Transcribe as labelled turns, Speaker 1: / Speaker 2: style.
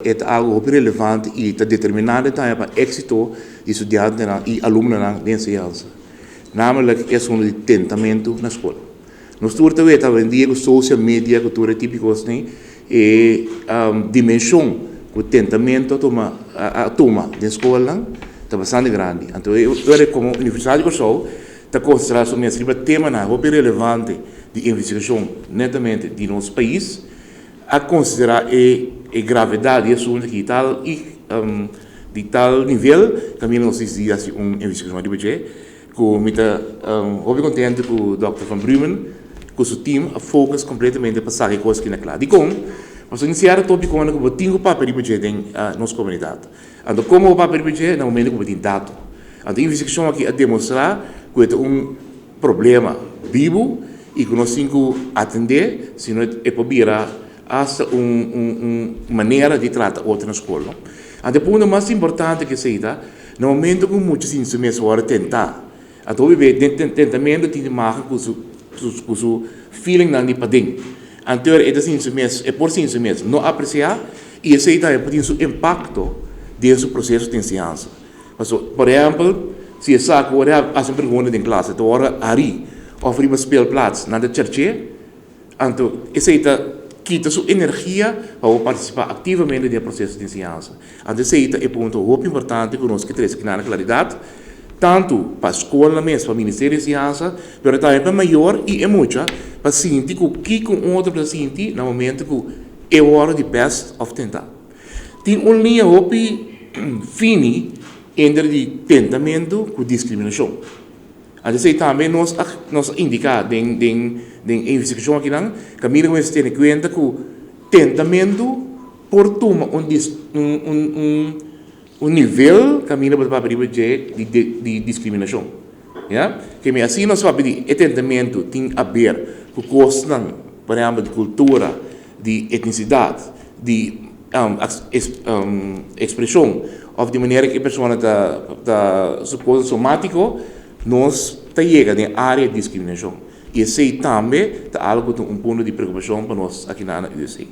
Speaker 1: E ta algu hopi relevante i ta determinante tambe pa éksito di studiantenan i alumnonan den enseñansa, namelijk e asuntu di tentamentu na skol. Nos tur ta weta awendia ku social media ku tur e tipo di kosnan e dimenshon ku tentamentu a tuma a tuma den skolnan ta bastante grandi. Anto e ora komo Universidat di Kòrsou ta konsentrá su mes riba temanan hopi relevante di investigashon netamente di nos pais, a konsiderá e e gravedat di e asuntu aki tal i di tal nivel kaminda nos disidí hasi un investigashon riba dje ku mi ta hopi kontentu ku dòkter Van Brumen ku su tim a focus kompletamente pa saka e kos aki na kla. Dikon? Pasobra tin sierto topikonan ku bo tin ku papia riba dje den nos komunidat. Anto komo bo papia riba dje? Na momento ku bo tin dato. Anto e investigashon aki a demostrá ku e ta un problema bibu i ku nos tin ku atendé, sino e por bira asta un un manera di trata otro na skol, no. Anto e punto mas importante ku esei ta, na momento ku mucha sinti su mes wòrdu tentá, anto hopi bes den tentamentu tin di maka ku su ku su feelingnan di paden. Anto e ta sinti su mes, e por sinti su mes no apresiá i esei tambe por tin su impakto den su proseso di enseñansa. Paso, por ehèmpel, si e sa ku ora e hasi un pregunta den klas, e ta wòrdu harí òf riba speelplaats, nan ta cherch'é, anto esei ta kita su energia pa bo partisipá aktivamente den e proseso di enseñansa. Anto esei ta e punto hopi importante ku nos ke trese kinan na klaridat, tantu pa skolnan mes, pa Ministerio di Enseñansa, pero tambe pa e mayor i e mucha pa sinti ku kiko un otro ta sinti na momento ku e wòrdu di pèst òf tentá. Tin un liña hopi fini entre di tentamentu ku diskriminashon. Anto esei tambe nos a nos a indiká den den den e investigashon akinan, kaminda ku mester tene kuenta ku tentamentu por tuma un dis un un un un nivel kaminda bo ta papia riba dje di di diskriminashon. Ya, ke mi asina nos papia di e tentamentu tin aber ku kosnan, por ehèmpel di kultura, di etnisidat, di ekspreshon òf di manera ku e persona ta ta su kos somátiko, nos ta yega den área di diskriminashon. I esei tambe ta algu ku ta un punto di preokupashon pa nos aki na USA.